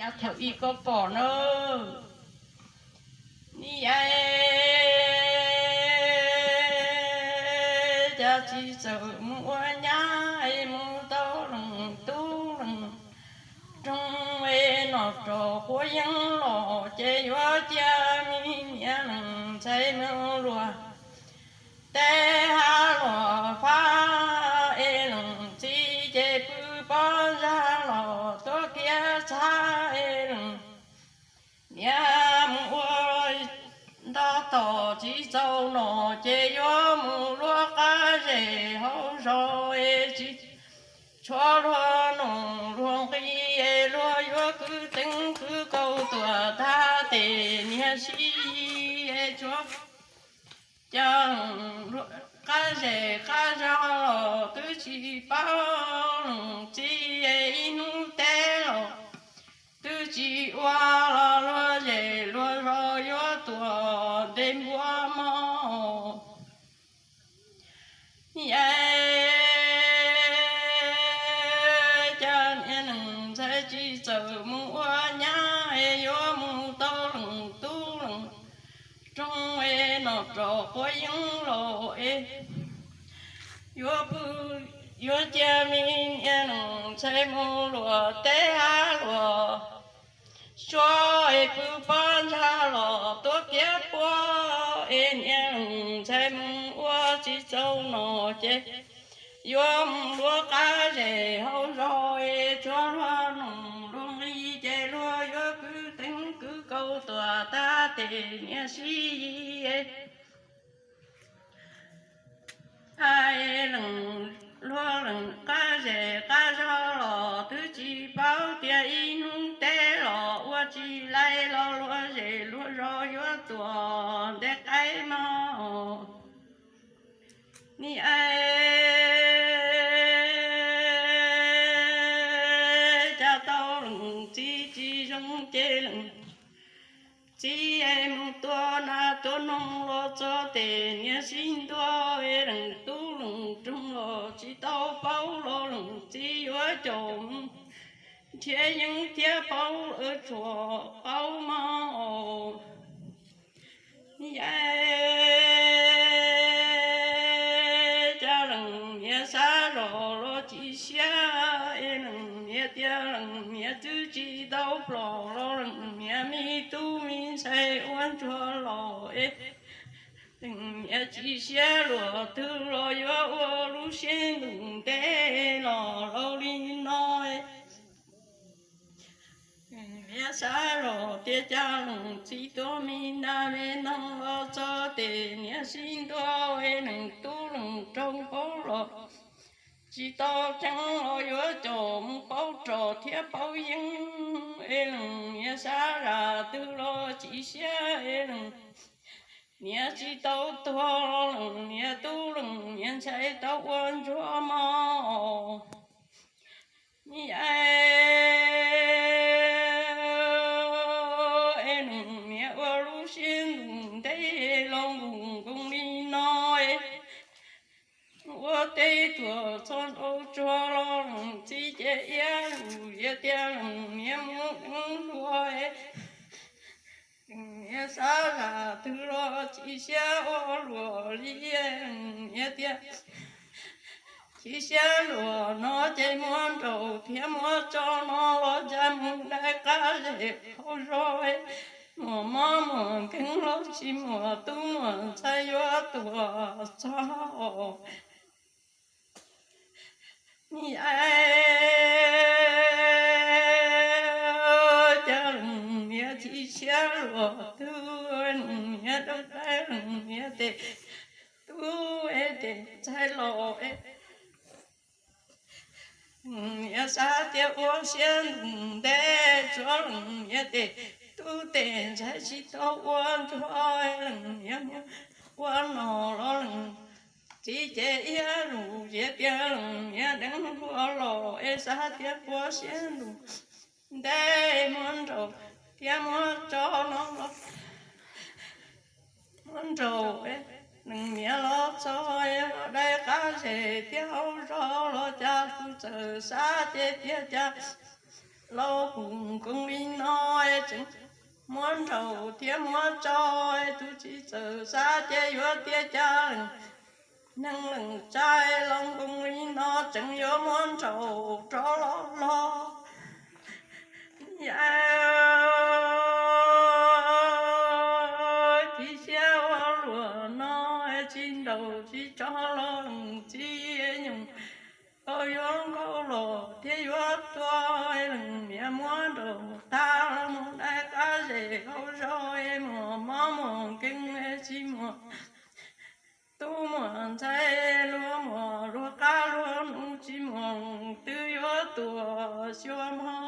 Thaum ub koj pom na, niam, cas txiv txawm mus ua nyab es mus tau leej tub leej roog es nom rau quav yeeb los ces yuav cia me niam leej ntxhais mus luag teb hab luag fab es leej txiv ces pw pob ntsag los tuaj kiag txhab es leej niam mus ua nto tom txiv txaus no ces yuav mus luag qab zes hauv zos es tsis tshua luag noog luag nqi es luag yuav kwv teev kwv kaus tuam tag tes niam sib yig es tsuav cov qab zes qab zog los twb tsis paub leej txiv es ib hnub teb los twb tsis ua los luag zes luag zos yuav tuam nte npua mog. Yam cas niam leej ntxhais txiv txawm mus ua nyab es yuav mus tau leej tub leej roog es nom rau quav yeeb los es yuav pw, yuav cia me niam leej ntxhais mus luag teb hab luag suav es pw pob ntsag los tuaj kiag puab es niam leej ntxhais mus ua txiv txaus no ces yuav mus luag qab zes hauv zos es tsuav luag noog luag nqi ces luag yuav kwv teev kwv kaus tuam tag tes niam sib yig es leej luag leej qab zes qab zog los twb tsis paub tias ib hnub teb los ua tsis laib los luag zes luag zos yuav tuam nte qaib mog. Niam, cas tau leej txiv tsis zoo ces leej txiv es mus tua nas tua noog los txog tes niam sib ntua es leej tub leej roog los tsis tau paub los leej txiv yuav caum mus nrhiav yeeb thiab paub lawv tsuas paub mog. Yam cas leej niam xav zos los tsis siab es leej niam tias leej niam twb tsis tau plos los leej niam me tub me ntxhais ua ntsuag los es leej niam tsis siab luag twg los yuav ua lub siab ntuj ntev los laus li no. Niam xav zos tias cas leej txiv tuaj me nas me noog los txog tes niam sib ntua es leej tub leej roog paub los tsis tau ceeb los yuav caum mus paub rog thiab paub yeeb es leej niam xav zam twg los tsis siab es leej niam tsis tau tuag los leej niam tub leej niam ntxhais tau ua ntsuag mog. Es leej niam ua lub siab ntuj ntev los nkoos nkoos li no es ua tej tuam txog nraum tsuag los leej txiv ces iab lus yog tias leej niam mus deev hluas es leej niam xav zam twg los tsis siab ua luag li. Leej niam tias tsis siab luag no ces muab nraum thiab muab tso no los cas mus dai qab zes hauv zos, muaj mob muaj nkeeg los tsis muaj tub muaj ntxhais yuav tuam txog. Cas leej niam tsis siab luag twg, leej niam dab tsi leej niam tes tub es tes ntxhais los es leej niam xav tias ua siab ntuj ntev tsuav leej niam tes tub tes ntxhais tsis tau ua ntsuag, leej niam mus ua no los leej txiv ces iab lus yog tias leej niam deev hluas los es xav tias ua siab ntuj ntev muab nraum thiab muab tso no los muab nraum, leej niam los txog dai qab zes thiab hauv zos los cas kuv txawm xav ces tias cas los kuv nkoos li muab nraum thiab muab tso, tus tsis txawj xav ces yuav tias cas leej neeg leej tsav los nkoos li no tseem yuav muab nraum rov los los. Yam tib siab ua luaj no tsis nraum tsis tso los leej txiv nyoog tau yuav nkaus los thiab yuav tua, leej niam muab nraum tag los mus dai qab zes hauv zos, muaj mob muaj nkeeg tsis muaj tub muaj ntxhais, luag muaj luag qab luag nus tsis muaj twg yuav tuaj xyuas mog.